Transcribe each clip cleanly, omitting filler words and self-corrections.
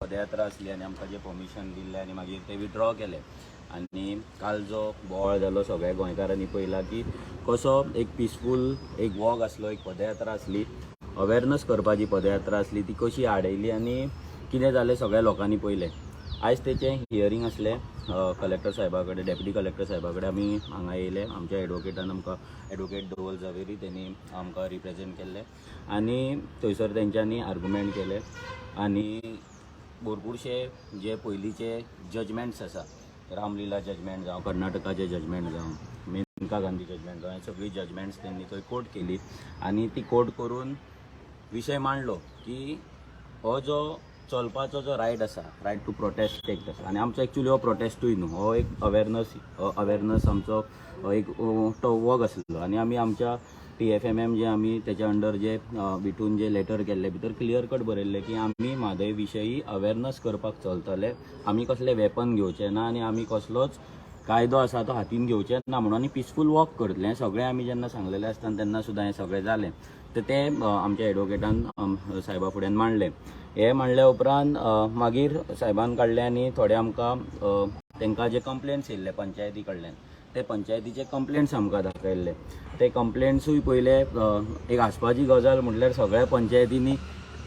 पदयात्रा आसली आनी आमकां जें परमिशन दिल्लें आनी मागीर ते विथड्रॉ केलें आनी काल जो बोवाळ जालो सगळ्या गोंयकारांनी पळयला की कसो एक पिसफूल एक वॉक आसलो, एक पदयात्रा आसली, अवेरनस करपाची पदयात्रा आसली, ती कशी आडयली आनी कितें जालें सगळ्या लोकांनी पळयलें. आयज तेचें हियरींग आसलें कलेक्टर साहेबा कडेन, डेप्युटी कलेक्टर साहेबा कडेन. आमी हांगा येयले, आमच्या एडवोकेटान आमकां, एडवोकेट धवल झवेरी, तेणी आमकां रिप्रेजेंट केल्लें आनी थंयसर तेंच्यांनी आर्गुमेंट केले आनी भरपूरशे जे पयलींचे जजमेंट्स आसा, रामलीला जजमेंट जावं, कर्नाटकाचे जजमेंट जावं, मेनका गांधी जजमेंट जावं, हे सगळीं जजमेंट्स तेंणी थंय कोट केली आनी ती कोट करून विशय मांडलो की हो जो चलपाचो जो रायट आसा, रायट टू प्रोटेस्ट एक आसा आनी आमचो एक्चुली हो प्रोटेस्टूय न्हू, हो एक अवेरनस आमचो हो एक तो वॉक आसलो. आनी आमी आमच्या टीएफएमएम जे आमी तेच्या अंडर जे विटून जे लेटर केल्ले भितर क्लियर कट बरयल्लें की आमी म्हादय विशयी अवेरनस करपाक चलतले, आमी कसले वेपन घेवचे ना आनी आमी कसलोच कायदो आसा तो हातीन घेवचे ना म्हणून आनी पिसफूल वॉक करतले. हें सगळें आमी जेन्ना सांगलेलें आसतना तेन्ना सुद्दां हें सगळें जालें, तर तें आमच्या एडवोकेटान साहेबा फुड्यान मांडलें. हें मांडल्या उपरांत मागीर साहेबान काडलें आनी थोडे आमकां तांकां जे कंप्लेंट्स येयल्ले पंचायती कडल्यान, ते पंचायतीचे कंप्लेंट्स आमकां दाखयल्ले. ते कंप्लेंट्सूय पयले, एक हांसपाची गजाल म्हटल्यार सगळ्या पंचायतींनी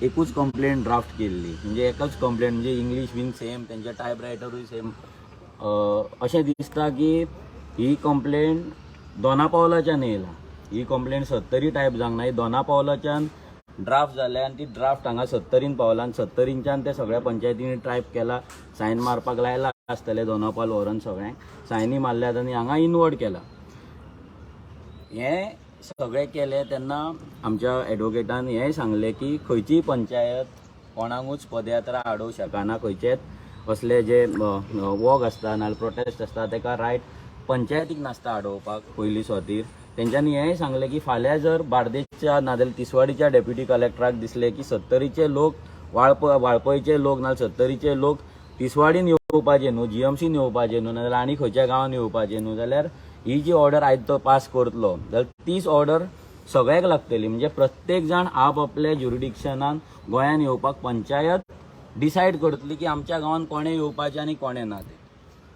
एकूच कंप्लेंट ड्राफ्ट केल्ली, म्हणजे एकच कंप्लेंट, म्हणजे इंग्लीश बीन सेम, तेंचे टायपरायटरूय सेम. अशें दिसता की ही कंप्लेंट दोना पावलाच्यान येयला. ही कंप्लेंट सत्तरी टायप जावंक ना, ही दोना पावलाच्यान ड्राफ्ट जाल्या आनी ती ड्राफ्ट हांगा सत्तरीन पावला आनी सत्तरींच्यान ते सगळ्या पंचायतींनी टायप केला, सायन मारपाक लायला आसतले, दोना पावल व्हरोन सगळ्यांक सायनी मारल्यात आनी हांगा इनवर्ड केला. हें सगळें केलें तेन्ना आमच्या एडवोकेटान हेंय सांगलें की खंयचीय पंचायत कोणाकूच पदयात्रा आडोवंक शकना. खंयचेच असले जे वॉक आसता नाल्यार प्रोटेस्ट आसता, तेका रायट पंचायतीक नासता आडोवपाक. पयली स्वातीर तेंच्यांनी हेंय सांगलें की फाल्यां जर बार्देसच्या नाजाल्यार तिसवाडीच्या डेप्युटी कलेक्टराक दिसलें की सत्तरीचे लोक, वाळपयचे लोक नाल्यार सत्तरीचे लोक तिसवाडीन येवपाचे न्हू, जीएमसीन येवपाचे न्हू, नाजाल्यार आनी खंयच्या गांवान येवपाचे न्हू, जाल्यार ही जी ऑर्डर आयज तो पास करतलो जाल्यार तीच ऑर्डर सगळ्याक लागतली. म्हणजे प्रत्येक जाण आप आपल्या ज्युरिडिक्शनान गोंयान येवपाक पंचायत डिसायड करतली की आमच्या गांवान कोणें येवपाचें आनी कोणें ना तें.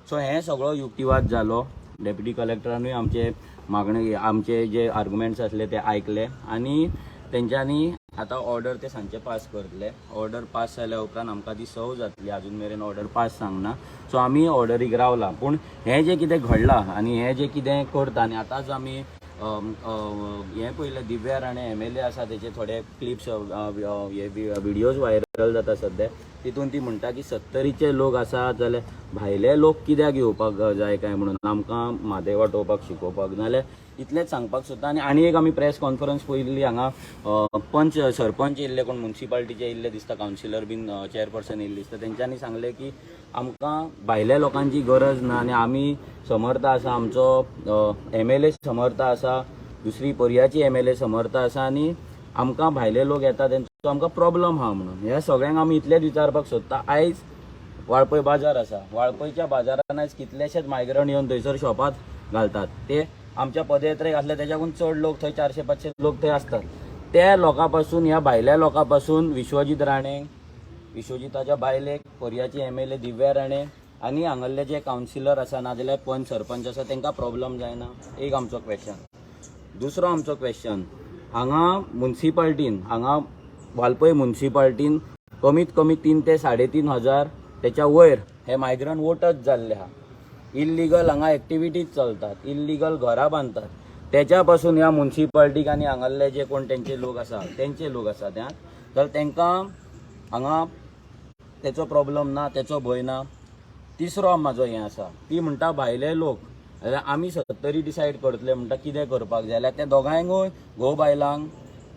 सो हें सगळो युक्तिवाद जालो. डेप्युटी कलेक्टरानूय आमचे मागणे, आमचे जे आर्गुमेंट्स आसले ते आयकले आनी तेंच्यांनी आतां ऑर्डर ते सांजचे पास करतले. ऑर्डर पास जाल्या उपरांत आमकां ती सव जातली. अजून मेरेन ऑर्डर पास सांगना, सो आमी ऑर्डरीक रावला. पूण हें जें कितें घडलां आनी हें जें कितें करता आनी आतांच आमी अम, अ, हें पयलें, दिव्या राणे एमएलए आसा, तेचे थोडे क्लिप्स, हे व्हिडियोज व्हायरल जाता सद्या. तितून ती म्हणटा की सत्तरीचे लोक आसा जाल्यार भायले लोक कित्याक येवपाक जाय काय म्हणून आमकां म्हादय वाटोवपाक शिकोवपाक. नाल्यार इतलेंच सांगपाक सोदता. आनी आनी एक आमी प्रेस कॉन्फरन्स पळयल्ली हांगा, पंच सरपंच येयल्ले, कोण मुन्सिपाल्टीचे येयल्ले दिसता, कावन्सिलर बीन, चेअरपर्सन येयल्ले दिसता. तेंच्यांनी सांगलें की आमकां भायल्या लोकांची गरज ना आनी आमी समर्थ आसा, आमचो एमएलए समर्थ आसा, दुसरी पर्याची एमएलए समर्थ आसा आनी आमकां भायले लोक येता तेंचो आमकां प्रॉब्लम आहा म्हणून. ह्या सगळ्यांक आमी इतलेंच विचारपाक सोदता, आयज वाळपय बाजार आसा, वाळपयच्या बाजारान आयज कितलेशेच मायग्रंट येवन थंयसर शॉपात घालतात. ते आमच्या पदयात्रेक आसले तेच्याकून चड लोक थंय, 400-500 लोक थंय आसतात. त्या लोकां पासून, ह्या भायल्या लोकां पासून विश्वजीत राणे, विश्वजिताच्या बायलेक, पर्याची एमएलए दिव्या राणे आनी हांगल्ले जे कावन्सिलर आसा नाजाल्यार पंच सरपंच आसा, तांकां प्रॉब्लम जायना? एक आमचो क्वेश्चन. दुसरो आमचो क्वेश्चन, हांगा मुन्सिपाल्टीन, हांगा वाळपय मुन्सिपाल्टीन कमीत कमी 3 ते 3,500 तेच्या वयर हे मायग्रंट वोटर्स जाल्ले आहा. इल्लिगल हांगा एक्टिविटीज चलतात, इल्लिगल घरां बांदतात. तेच्या पासून ह्या मुन्सिपाल्टीक आनी हांगासरले जे कोण तेंचे लोक आसा, तेंचे लोक आसा त्या, तर तांकां हांगा तेचो प्रॉब्लम ना, तेचो भंय ना? तिसरो म्हाजो हें आसा, ती म्हणटा भायले लोक जाल्यार आमी सत्तरी डिसायड करतले म्हणटा कितें करपाक जाय. जाल्यार त्या दोगांयकूय, घोव बायलांक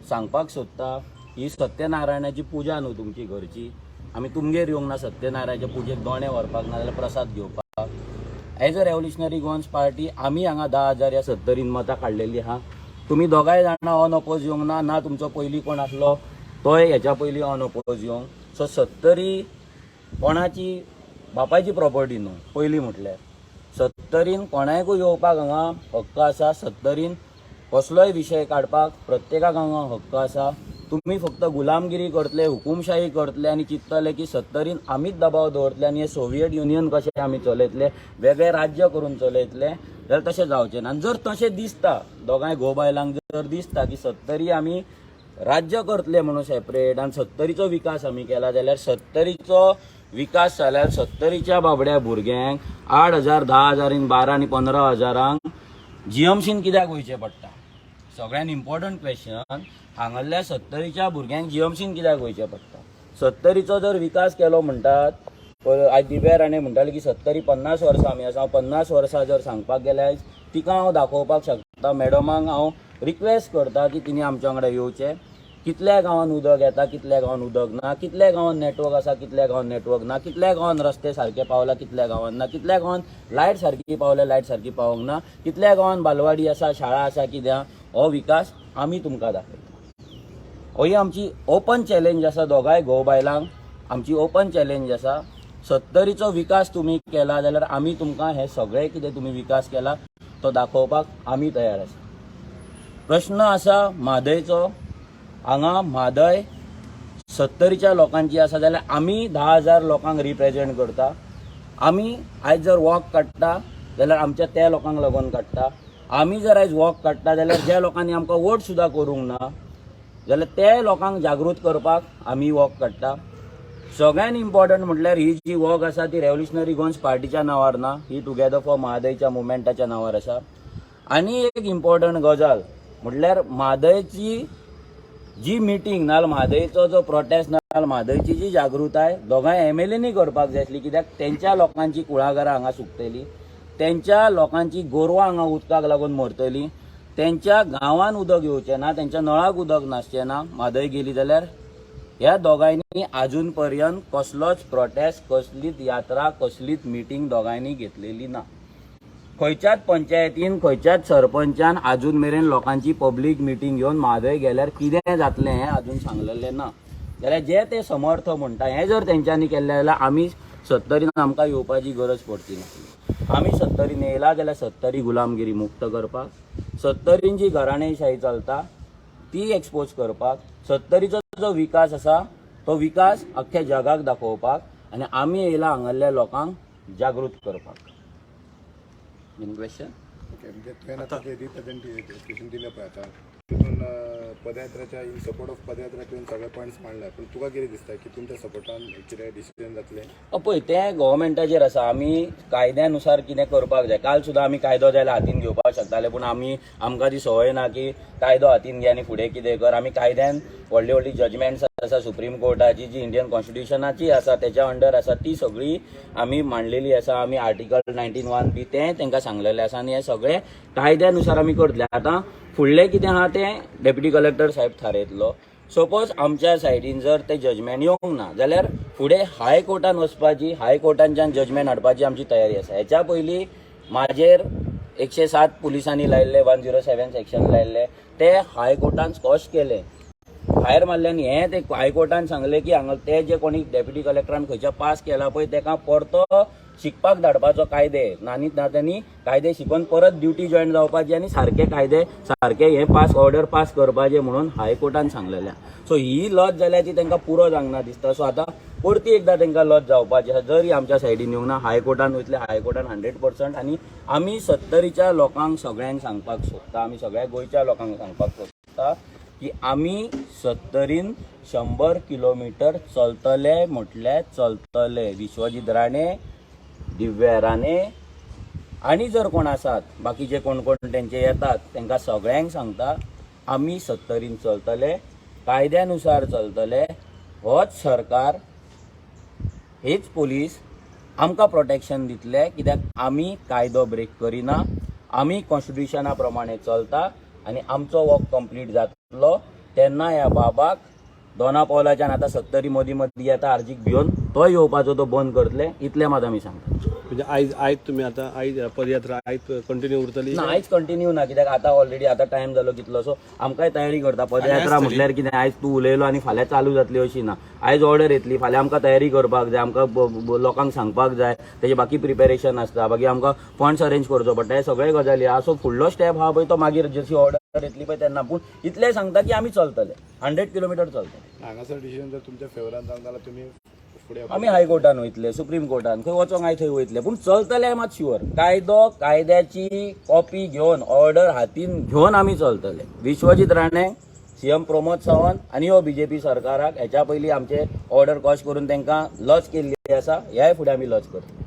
सांगपाक सोदता, ही सत्यनारायणाची पुजा न्हू तुमची घरची. आमी तुमगेर येवंक ना सत्यनारायणाच्या पुजेक दोणे व्हरपाक नाजाल्यार प्रसाद घेवपाक. As a Revolutionary Goans Party आमी हांगा 10,000 ह्या सत्तरीन मतां काडलेली आहा. तुमी दोगांय जाणां अनओपोज येवंक ना, ना तुमचो पयलीं कोण आसलो तोय हेच्या पयलीं अनओपोज येवंक. सो सत्तरी कोणाची बापायची प्रॉपर्टी न्हू. पयलीं म्हटल्यार सत्तरीन कोणाकूय येवपाक हांगा हक्क आसा. सत्तरीन कसलोय विशय काडपाक प्रत्येकाक हांगा हक्क आसा. तुमी फक्त गुलामगिरी करतले, हुकुमशाही करतले आनी चिंततले की सत्तरीन आमीच दबाव दवरतले आनी हे सोवियत युनियन कशें आमी चलयतले, वेगळे राज्य करून चलयतले जाल्यार तशें जावचें ना. आनी जर तशें दिसता दोगांय घोव बायलांक जर दिसता की सत्तरी आमी राज्य करतले म्हणून सेपरेट आनी सत्तरीचो विकास आमी केला जाल्यार सत्तरीचो विकास जाल्यार सत्तरीच्या बाबड्या भुरग्यांक 8,000, 10,000 आनी 12 आनी 15,000 जीएमसीन कित्याक वयचें पडटा? सगळ्यान इम्पॉर्टंट क्वेश्चन, हांगासरल्या सत्तरीच्या भुरग्यांक जीएमसीन कित्याक वयचें पडटा? सत्तरीचो जर विकास केलो म्हणटात, आयज दिव्या राणे म्हणटाले की सत्तरी 50 वर्सां आमी आसा. 50 वर्सां जर सांगपाक गेल्यार आयज तिका हांव दाखोवपाक शकता. मॅडमाक हांव रिक्वेस्ट करता की तिणी आमच्या वांगडा येवचें. कितल्या गांवांत उदक येता, कितल्या गांवांत उदक ना, कितल्या गांवांत नेटवर्क आसा, कितल्या गांवांत नेटवर्क ना, कितल्या गांवांत रस्ते सारके पावला, कितल्या गांवांत ना, कितल्या गांवांत लायट सारकी पावल्या, लायट सारकी पावोंक ना, कितल्या गांवांत बालवाडी आसा, शाळा आसा, कितें, हो विकास आमी तुमकां दाखयता. ही आमची ओपन चॅलेंज आसा दोगांय घोव बायलांक, आमची ओपन चॅलेंज आसा. सत्तरीचो विकास तुमी केला जाल्यार आमी तुमकां हे सगळे कितें तुमी विकास केला तो दाखोवपाक आमी तयार आसा. प्रश्न आसा म्हादयचो. हांगा म्हादय सत्तरीच्या लोकांची आसा जाल्यार आमी 10,000 लोकांक रिप्रेजेंट करता. आमी आयज जर वॉक काडटा जाल्यार आमच्या त्या लोकांक लागून काडटा. आमी जर आयज वॉक काडटा जाल्यार ज्या लोकांनी आमकां वोट सुद्दां करूंक ना जाल्यार ते लोकांक जागृत करपाक आमी वॉक काडटा. सगळ्यान इम्पॉर्टंट म्हटल्यार ही जी वॉक आसा ती रेव्होल्युशनरी गोवन्स पार्टीच्या नांवार ना, ही टुगेदर फॉर म्हादयच्या मुवमेंटाच्या नांवार आसा. आनी एक इम्पॉर्टंट गजाल म्हटल्यार म्हादयची जी मिटींग नाजाल्यार म्हादयचो जो प्रोटेस्ट नाजाल्यार म्हादयची जी जागृताय दोगांय एमएलएनी करपाक जाय आसली, कित्याक तेंच्या लोकांची कुळागरां हांगा सुकतली, तेंच्या लोकांची गोरवां हांगा उदकाक लागून मरतली, तेंच्या गांवान उदक येवचें ना, तेंच्या नळाक उदक नासचें ना म्हादय गेली जाल्यार. ह्या दोगांयनी आजून पर्यंत कसलोच प्रोटेस्ट, कसलीच यात्रा, कसलीच मिटींग दोगांयनी घेतलेली ना. खंयच्याच पंचायतीन, खंयच्याच सरपंचान आजून मेरेन लोकांची पब्लीक मिटींग घेवन म्हादय गेल्यार कितें जातलें हें आजून सांगलेलें ना. जाल्यार जे ते समर्थ म्हणटा हें जर तेंच्यांनी केल्लें जाल्यार आमी सत्तरीन आमकां येवपाची गरज पडची नासली. आमी सत्तरीन येयला जाल्यार सत्तरी गुलामगिरी मुक्त करपाक, सत्तरीन जी घराणेशाही चलता ती एक्सपोज करपाक, सत्तरीचो जो विकास आसा तो विकास अख्ख्या जगाक दाखोवपाक आनी आमी येयला हांगासरल्या लोकांक जागृत करपाक. Any question? ओके, म्हणजे तुवें आतां ते रिप्रेझेंटेशन दिलें पळय आतां तितून पदयात्राच्या इन सपोर्ट ऑफ पदयात्रा तुवें सगळे पॉयंट्स मांडले, पूण तुका कितें दिसता की तुमच्या सपोर्टान कितें डिसिजन जातलें? पळय, तें गव्हर्मेंटाचेर आसा. आमी कायद्यानुसार कितें करपाक जाय. काल सुद्दां आमी कायदो जाल्यार हातीन घेवपाक शकताले, पूण आमी आमकां ती संवय ना की कायदो हातीन घे आनी फुडें कितें कर. आमी कायद्यान व्हडली व्हडली जजमेंट्स आसा सुप्रीम कोर्टाची, जी इंडियन कॉन्स्टिट्युशनाची आसा, तेच्या अंडर आसा, ती सगळी आमी मांडलेली आसा. आमी आर्टिकल 19(1)(b) तें तांकां सांगलेलें आसा आनी हें सगळें कायद्यानुसार आमी करतले. आतां फुडलें कितें आहा तें डेप्युटी कलेक्टर साहेब थारयतलो. सपोज आमच्या सायडीन जर ते जजमेंट येवंक ना जाल्यार फुडें हाय कोर्टान वचपाची, हाय कोर्टांच्यान जजमेंट हाडपाची आमची तयारी आसा. हेच्या पयलीं म्हाजेर 107 पुलिसांनी लायल्ले, 107 सेक्शन लायल्ले, ते हाय कोर्टान स्कॉश केले, भायर मारले आनी हें ते हायकोर्टान सांगलें की हांगा ते जे कोणी डेप्युटी कलेक्टरान खंयच्या पास केला पळय तेका परतो शिकपाक धाडपाचो कायदे ना आनी ना त्यांनी कायदे शिकोवन परत ड्युटी जॉयन जावपाची आनी सारके कायदे सारके हे पास ऑर्डर पास करपाचे म्हणून हायकोर्टान सांगलेलें. सो ही लज जाल्या ती तांकां पुरो जावंक ना दिसता. सो आतां परती एकदां तांकां लज जावपाची आसा. जरी आमच्या सायडीन येवंक ना, हायकोर्टान वयतले, हायकोर्टान 100%. आनी आमी सत्तरीच्या लोकांक सगळ्यांक सांगपाक सोदता, आमी सगळ्या गोंयच्या लोकांक सांगपाक सोदता की आमी सत्तरीन 100 किलोमिटर चलतले म्हटल्यार चलतले. विश्वजीत राणे, दिव्या राणे आनी जर कोण आसात बाकीचे कोण कोण तेंचे येतात तांकां सगळ्यांक सांगता, आमी सत्तरीन चलतले, कायद्यानुसार चलतले. होच सरकार, हेच पोलीस आमकां प्रोटेक्शन दितले, कित्याक आमी कायदो ब्रेक करिना, आमी कॉन्स्टिट्युशना प्रमाणे चलता आनी आमचो वॉक कंप्लीट जातलो तेन्ना ह्या बाबाक दोना पावलाच्यान आतां सत्तरी मदीं मदीं येता आर्जीक भिवन, तो येवपाचो तो बंद करतले, इतलें मात आमी सांगता. म्हणजे आयज आयज तुमी आतां आयज पदयात्रा आयज कंटिन्यू उरतली? ना, आयज कंटिन्यू ना, कित्याक आतां ऑलरेडी आतां टायम जालो कितलो, सो आमकांय तयारी करता. पदयात्रा म्हटल्यार कितें आयज तूं उलयलो आनी फाल्यां चालू जातली अशी ना. आयज ऑर्डर येतली, फाल्यां आमकां तयारी करपाक जाय, आमकां लोकांक सांगपाक जाय, तेजे बाकी प्रिपेरेशन आसता, बाकी आमकां फंड्स अरेंज करचो पडटा, हे सगळे गजाली आहा. सो फुडलो स्टेप आहा पळय तो मागीर जशी ऑर्डर येतली पळय तेन्ना. पूण इतलें सांगता की आमी चलतले, 100 किलोमिटर चलतले. हांगासर डिसिजन जर तुमच्या फेवरान जावंक जाल्यार तुमी फुडें आमी हायकोर्टान वयतले, सुप्रीम कोर्टान, खंय वचोंक जाय थंय वयतले, पूण चलतले मात शुअर. कायदो, कायद्याची कॉपी घेवन, ऑर्डर हातीन घेवन आमी चलतले. विश्वजीत राणे, सीएम प्रमोद सावंत आनी हो बीजेपी सरकाराक हेच्या पयलीं आमचे ऑर्डर कॉश करून तांकां लज केल्ली आसा. ह्याय फुडें आमी लज करतले.